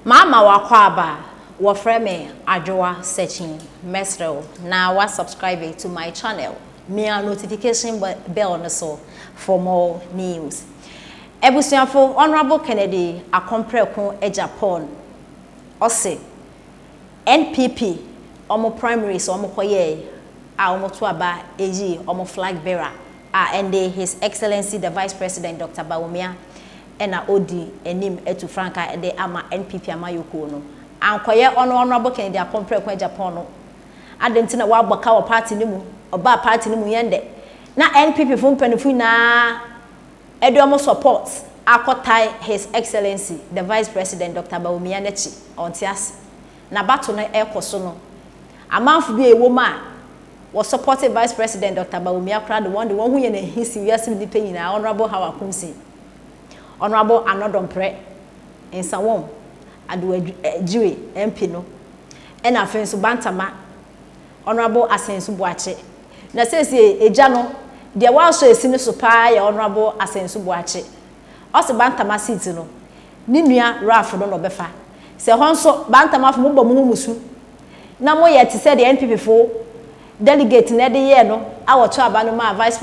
Mama wakɔ wɔfrɛ me Adwoa Searching. Mesrɛ wo na wa subscribe to my channel, mia notification bell no so for more news. Ebusuafo, Honorable Kennedy Akompreko Agyapong ɔse NPP ɔmo primaries ɔmo kɔyɛɛ a ɔmo to aba eyi ɔmo flag bearer a ɛnde His Excellency the Vice President Dr. Bawumia ɛna odi anim etu frankaa ɛde ama NPP amayɔkuo no, ankɔyɛ ɔno Honorable Kennedy Akompreko Agyapong no ade nti na wabɔ ka wɔ party no mu. Ɔbaa party no mu yɛn dɛ na NPP fo mpanimfo nyinaa ɛde ɔmo support akɔtae His Excellency the Vice President Dr. Bawumia n'akyi. Ɔnte ase na bato no ɛkɔ so no, amanfo bi a ɛwɔ mu a wɔ support Vice President Dr. Bawumia koraa de wɔn ho yɛ n'ahi si wiase mu nipa nyinaa. Honorable Hawa Koomson, Honorable Annoh-Dompreh, Nsawam Adoagyiri MP no, ɛna afei nso Bantama Honorable Asenso Boakye. Na seesie egya no deɛ wɔasɔ esi no so paa yɛ Honorable Asenso Boakye. Ɔsi Bantama seat no, ne nua Ralph no na ɔbɛfa. Sɛ hɔ nso Bantamafo mo bɔ mo ho musu na moyɛ te sɛ deɛ NPP fo delegate na ɛde yɛɛ no a wɔto aba no maa Vice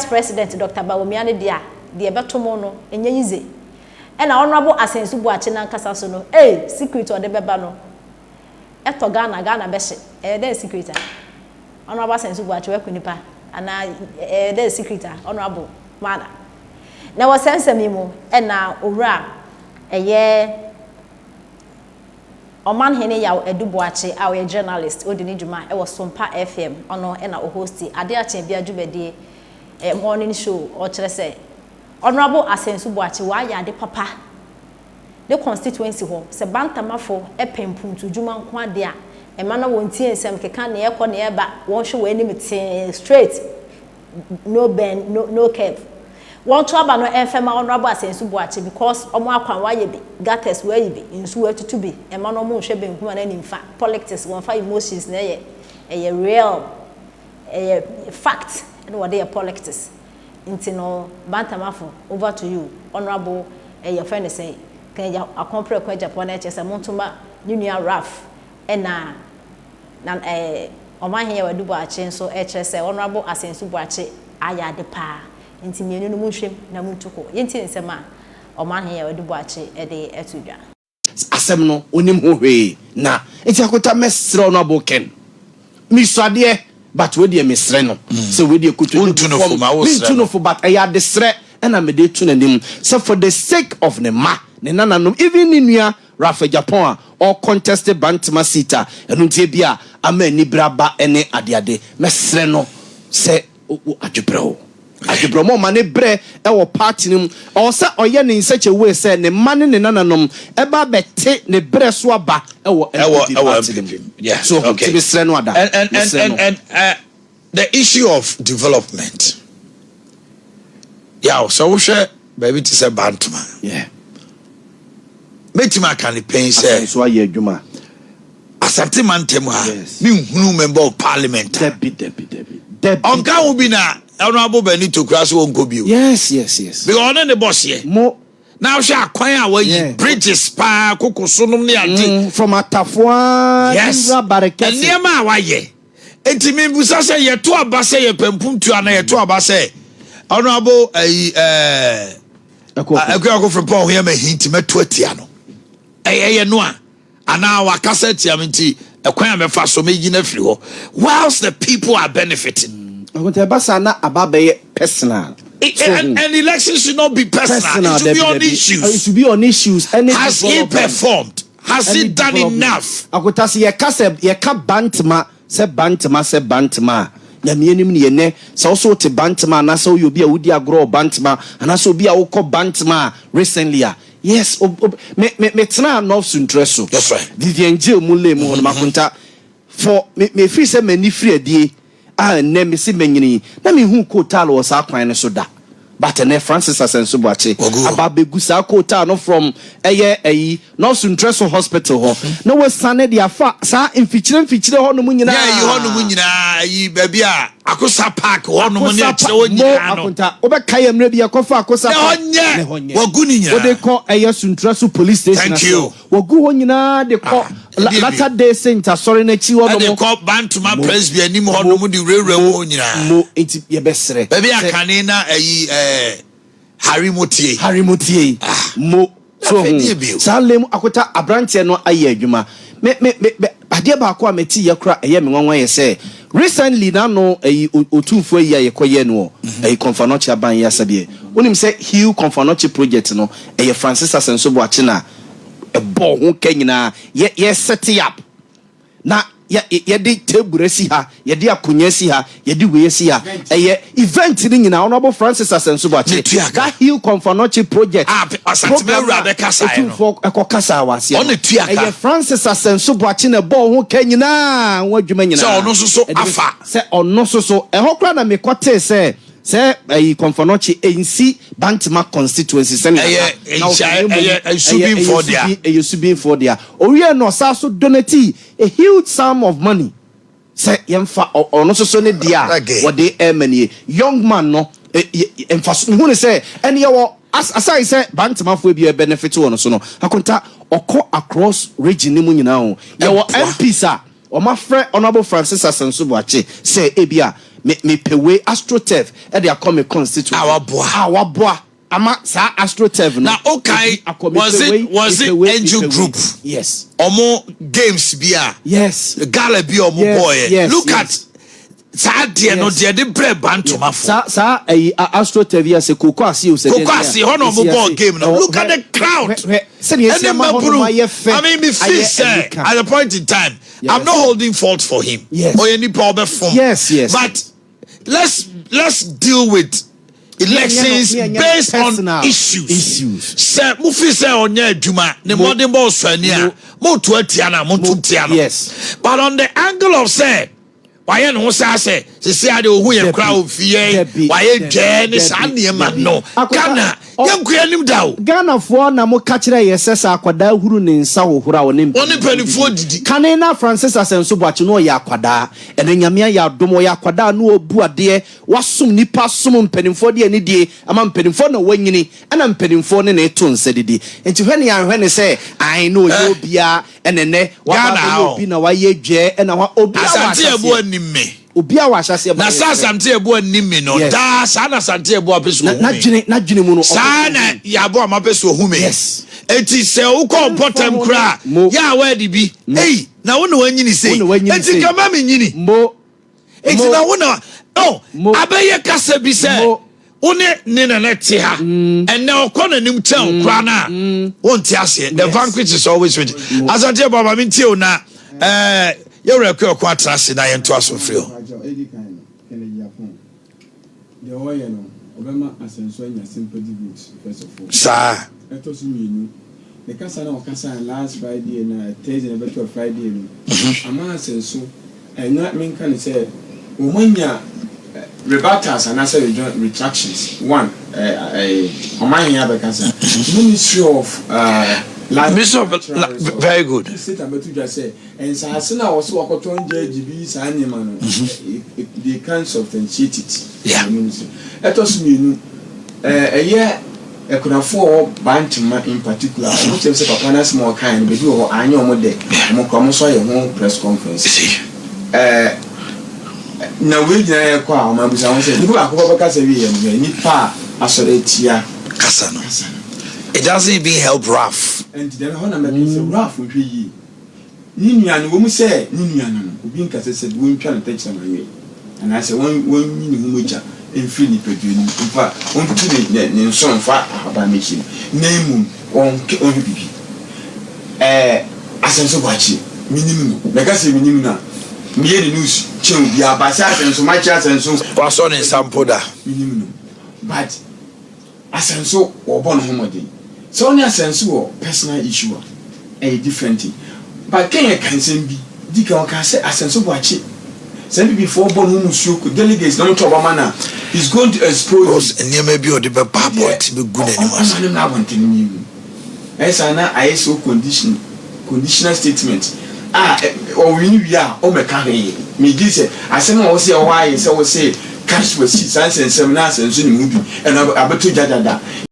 President Dr. Bawumia no deɛ a deɛ ɛbɛto mo no ɛnyɛ yize. Ɛna Honorable Asenso Boakye nankasa so no, ee, secret ɔde bɛba no ɛtɔ Ghana, Ghana bɛhyɛ. Ɛyɛ dɛ secret a Honorable Asenso Boakye waku nipa anaa ɛyɛ dɛ secret a Honorable mana na wɔ sɛ nsɛm yi mu. Ɛna owura ɛyɛ Ɔmanhene Yaw Adu Boakye a ɔyɛ journalist, odi ne dwuma ɛwɔ Sompa FM, ɔno ɛna ɔhost ade akyɛn bi adwumadie morning show. Ɔkyerɛ sɛ Honorable Asenso Boakye wayɛ ade papa ne constituency hɔ sɛ Bantamafo ɛpɛ mpuntu dwuma nko ade a ɛma na wɔn tie nsɛm keka nea ɛkɔ nea ɛba. Wɔn hwɛ wɔn anim tee straight, no bend, no curve. Wɔn to aba no ɛnfɛ ma Honorable Asenso Boakye because ɔmo akwan wayɛ bi, gutters wayi bi, nsu watutu bi. Ɛma no ɔmo nhwɛ benkum ana nimfa. Politics wɔn fa emotions na ɛyɛ real, ɛyɛ fact ɛna wɔde yɛ politics. Nti no, Bantamafo, over to you. Honorable ɛyɛ fɛn ne sɛ Kennedy Akompreko Agyapong na ɛkyɛ sɛ montoma ne nua Ralph. Ɛna na Ɔmanhene Yaw Adu Boakye nso ɛkyerɛ sɛ Honorable Asenso Boakye ayɛ ade paa, nti mmienu no monhwɛm na montu kɔ. Yɛntie nsɛm a Ɔmanhene Yaw Adu Boakye ɛde ɛto dwa. Asɛm no onim ho hwee na nti akota mɛsrɛ Honorable Ken misuadeɛ, but wei deɛ mesrɛ no sɛ wei deɛ koto Wontu no fo ma wosrɛ mentu no. No fo, but ɛyɛ adesrɛ ɛna mede to n'anim sɛ for the sake of ne ma ne nananom, even ne nua Ralph Agyapong a ɔcontest Bantama seat a ɛno nti bi a ama anibere aba ne adeade, mɛsrɛ no sɛ adwebrɛ o adwebrɛ mo ɔma ne brɛ ɛwɔ party no mu. Ɔwɔ sɛ ɔyɛ ne in such a way sɛ ne mma ne ne nananom ɛba abɛte ne brɛ so aba ɛwɔ ɛwɔ NPP ɛwɔ party no mu. NPP. Yeah. So okay. nti mesrɛ no ada And mesrɛ no. And the issue of development. Yeah, so wohwɛ baabi te sɛ Bantama. Mɛtumi aka ne pɛn sɛ so ayɛ adwuma. Asante mantam ha, menhunu member of parliament a Dabi, dabi, dabi, dabi. Ɔnka ho bi na Honorable Benito kura so wɔnkɔ bio because ɔne ne bɔseɛ mo na wohwɛ akwan a wayi, bridges paa koko so nom ne ade. From Atafoa wura Barekɛse. Nneɛma a wayɛ eti mibusa sɛ yɛto aba sɛ yɛpɛ mpuntu ana yɛto aba sɛ Honorable ayi Ɛkɔ Akuako Frimpong ɔho yɛ ma hi nti mɛto atia no? Ɛyɛ no a anaa wakasa atia me nti ɛkwan a mɛfa so mɛgyina firi hɔ whilst the people are benefiting? Akonta, ɛba saa na aba bɛyɛ personal. And election should not be personal. Personal. It should be Dabi, on dabi. issues. It should be on issues. Any Has he development. performed? Has he Any done development. enough? Akonta, sɛ yɛka sɛ yɛka Bantama sɛ Bantama sɛ Bantama a, Nyame anim ne yɛnɛ sɛ wo so wote Bantama anaasɛ woyɛ obi a wodi agorɔ wɔ Bantama anaasɛ obi a wokɔ Bantama a recently a, yes, me metena North Suntrɛ so. That's right. Vivian Jill mu lane mu hɔ nom. Akonta, for me mefiri sɛ m'ani firi adie a nnɛ mese manyini yi na mehu coal tar wɔ saa kwan no so da. But ɛnɛ Francis Asɛnso Boakye Wagu hɔ. aba abɛgu saa coal tar no from ɛyɛ ɛyi North Suntreso Hospital hɔ na wasiane de afa saa mfikyire mfikyire hɔ nom nyinaa. Ne ayi hɔ nom nyinaa, ayi baabi a Akosa Park hɔ nom ne Akosa akyire Park, hɔ mo nyinaa no. Akonta, wobɛkae mmerɛ bi yɛkɔfa Akosa Ne hɔ Park, nyɛ, ne hɔ nyɛ. wagu ne nyinaa. Wode kɔ ɛyɛ Suntreso Police Station Thank ase you. hɔ, wagu hɔ nyinaa de kɔ Ah, La, ɛdeɛ bio. Latter Day Saint asɔre no akyi hɔ Ɛde nom. kɔ Bantoma Mo, Presby anim hɔ mo, nom de wurawura mu mo, hɔ nyinaa. mo, nti yɛbɛsrɛ Baabi a sɛ. kane na ayi ɛɛ Harry Motie. Harry Motie, Ah, mo, na so afei ho. deɛ bio. Saa lem akota aberanteɛ no ayɛ adwuma. Me, me, me, me, adeɛ baako a mete yɛ kora ɛyɛ me nwanwa yɛ sɛ, recently na no ɛyi otumfoɔ ayi a yɛkɔyɛ no wɔ ɛyi Komfo Anokye aban yi asɛdeɛ. Wonim sɛ Heal Komfo Anokye project no, ɛyɛ Francis Asɛnso Boakye na ɛbɔɔ ho ka nyinaa. Yɛ, yɛ set up. Na yɛ, yɛde table asi ha, yɛde akonnwa asi ha, yɛde wei asi ha. Ɛyɛ event no nyinaa, Honourable Francis Asɛnso Boakye, Ne tua ka. that Heal Komfo Anokye project, Ah, pe- Asante program Mawura no a bɛkasaeɛ no. Otumfoɔ ɛkɔ kasaa wɔ aseɛ no, Ɔna tua ka. ɛyɛ Francis Asɛnso Boakye na ɛbɔɔ ho ka nyinaa, ho adwuma nyinaa. Sɛ ɔno nso so Ɛde bɛsi- afa. Sɛ ɔno nso so, ɛhɔ koraa na mekɔtee sɛ, sɛ ɛyi Komfo Anokye ɛnsi Bantama constituency sɛnea Ɛyɛ na, na nhyia- ɔka, na mmom ɛyɛ Subinfoɔ dea. Ɛyɛ Subinfoɔ dea. Owie no ɔsan so donate a huge sum of money sɛ yɛmfa ɔno nso so ne deɛ a Okay. wɔde ɛma nie. Young man no mfa so mehu ne sɛ ɛne yɛwɔ aside sɛ Bantamafoɔ bi benefit wɔ no so no, Akonta, ɔkɔ across region ne mu nyinaa o. Yɛwɔ Ɛboa. MPs a ɔmafrɛ Honourable Francis Asɛnso Boakye sɛ ebi a me mepɛ wei astroturf ɛde akɔ me constituency. A waboa. A waboa ama saa astroturf no Na okae, ebi akɔ was mepɛ it wei, was mepɛ it wei, Angel mepɛ wei. Group? Yes. Ɔmo games bi a gala bi a ɔmo bɔɔyɛ. Look at saa deɛ no deɛ de brɛ Bantomafo. Saa ɛyi astroturf yi ase koko ase o sɛ Koko ase hɔ na ɔmo bɔɔ game no. Look at the crowd. Hwɛ sɛdeɛ esi Ɛne ama hɔ nom mmabunu. ayɛ fɛ. I mean, me feel ayɛ sɛ ɛnika. at a point in time, I'm not holding fault for him. Ɔyɛ nipa ɔbɛfom. Yes. But let's deal with elections Me and you based on personal issues. Issues. Sɛ mo fi sɛ ɔnyɛ adwuma ne mmɔden bɔ ɔsɔ ani a mo to atia no a mo to tia no. But on the angle of sɛ wayɛ ne ho saa sɛ sisi ade ohun yɛ Dabi. kora ofi yɛn Dabi. wayɛ Dabi. dwɛɛ ne saa Dabi. nneɛma Dabi. no Akota- Ghana yɛn nkoya anim da o. Ghanafoɔ na mo ka kyerɛ yɛ sɛ sɛ akwadaa huru ne nsa hohoro a ɔne Ɔne mpanimfoɔ didi. Kane na Francis Asɛnso Boakye no ɔyɛ akwadaa. Ɛnɛ Nyame ayɛ adom, ɔyɛ akwadaa na ɔbu adeɛ, wasom nipa, som mpanimfoɔ de anidie ama mpanimfoɔ na wanyini ɛna mpanimfoɔ ne na ɛto nsa didi. Nti hwɛ ne yɛanhwɛ ne sɛ ae na ɔyɛ Eh. obiara ɛnɛ nɛ waba Ghana bɛyɛ o. obi na wayɛ dwɛɛ ɛna wa obiara wɔ Asante Ebu ahyɛseɛ. anim me. Obiara wɔ ahyɛseɛ Na ba sɛ yɛ Asante Ebu anim me no daa saa na Asante Ebu apɛ so Na ohu me. n'adwene mu no ɔpɛ Saa sɛ na ohu. yɛabo a mapɛ so ohu me. Eti sɛ wokɔ mpɔtam koraa Mo. yɛ a wɔadi bi. Ei, na wo na wanyini sei. Wo na wanyini Eti sei. kama me nyini. Mo. Eti Mo. na wo na oh Mo. abɛyɛ kasa bi sɛ Mo. wo ne ne nana te ha. Ɛnɛ ɔkɔ n'anim kyɛn koraa na wonte aseɛ. The vanquish is always with. Asante Ebu ama me ntie o na ɛɛ yɛwura kɔ ɛkɔ atena ase na yɛnto aso mfiri o. Edi kan no, Kennedy Agyapong, deɛ ɔyɛ no, ɔbɛma Asɛnso anya sympathy votes first of all. Saa. Ɛtɔ so mmienu, ne kasa na ɔkasa last Friday na Thursday na ɛbɛtɔ Friday no, ama Asɛnso ɛnya menka ne sɛ wɔn anya rebuttals anaasɛ retractions. One, ɔman yɛn abɛkasa, Ministry of Land Ministry of Natural Resources. Very good. State abɛto dwa sɛ nsaase na wɔso wakɔtɔn gyɛɛgye bi saa nneɛma no, they can substantiate it. Ɛtɔ so mmienu, ɛyɛ akunafoɔ a wɔwɔ Bantama in particular, ɔmo kyerɛ sɛ papa n'asɛm a ɔkae no baabi wɔ hɔ anyɛ ɔmo dɛ, ɔmo kora ɔmo nso ayɛ ho press conference. See. Na wei nyinaa yɛ kɔ a ɔmo abusa ho sɛ nipa baako bɔ bɛkasa wie yɛ no yɛ nipa a asɔre atia Kasa no. kasa no. It doesn't even help Ralph. Nti dɛm hɔ na mɛka sɛ Ralph nhwɛ yie ne nua no wɔn sɛ ne nua no no obi nkasa sɛ wɔntwa no tɛkyerɛma nwe anaasɛ wɔn wɔnyi ne ho mogya mfiri nipadua no mu mfa wɔntutu ne nso mfa ahaban n'akyi no na emum wɔn wɔnhwɛ bibi. Asɛnso Boakye, minim no, mɛka sɛ minim no a meyɛ ne news kyɛn obiara ba sɛ Asɛnso makye Asɛnso. Wasɔ ne nsa mpo da. Minim no, but Asɛnso wɔbɔ ne ho mmɔden sɛ ɔne Asɛnso wɔ personal issue a ɛyɛ different thing, but Kenya ka nsɛm bi di kan ɔka sɛ Asɛnso Boakye. Sɛ NPP foɔ bɔ ne ho musuo, delegates na wɔn to ɔba ma no a, he's going to expose. Nneɛma bi a ɔde bɛba abɔnten bɛgu n'anim ase. Ɔma ne mmra abɔnten no mu. Ɛyɛ saa na ayɛ so condition, conditional statement a ɔwini wie a ɔmmɛka hwee. Megye sɛ asɛm a wɔsɛ ɛwɔ ayɛ sɛ wɔsɛ cash wasi saa nsɛnsɛm na asɛnso ne mu bi ɛna abɛto gya dada.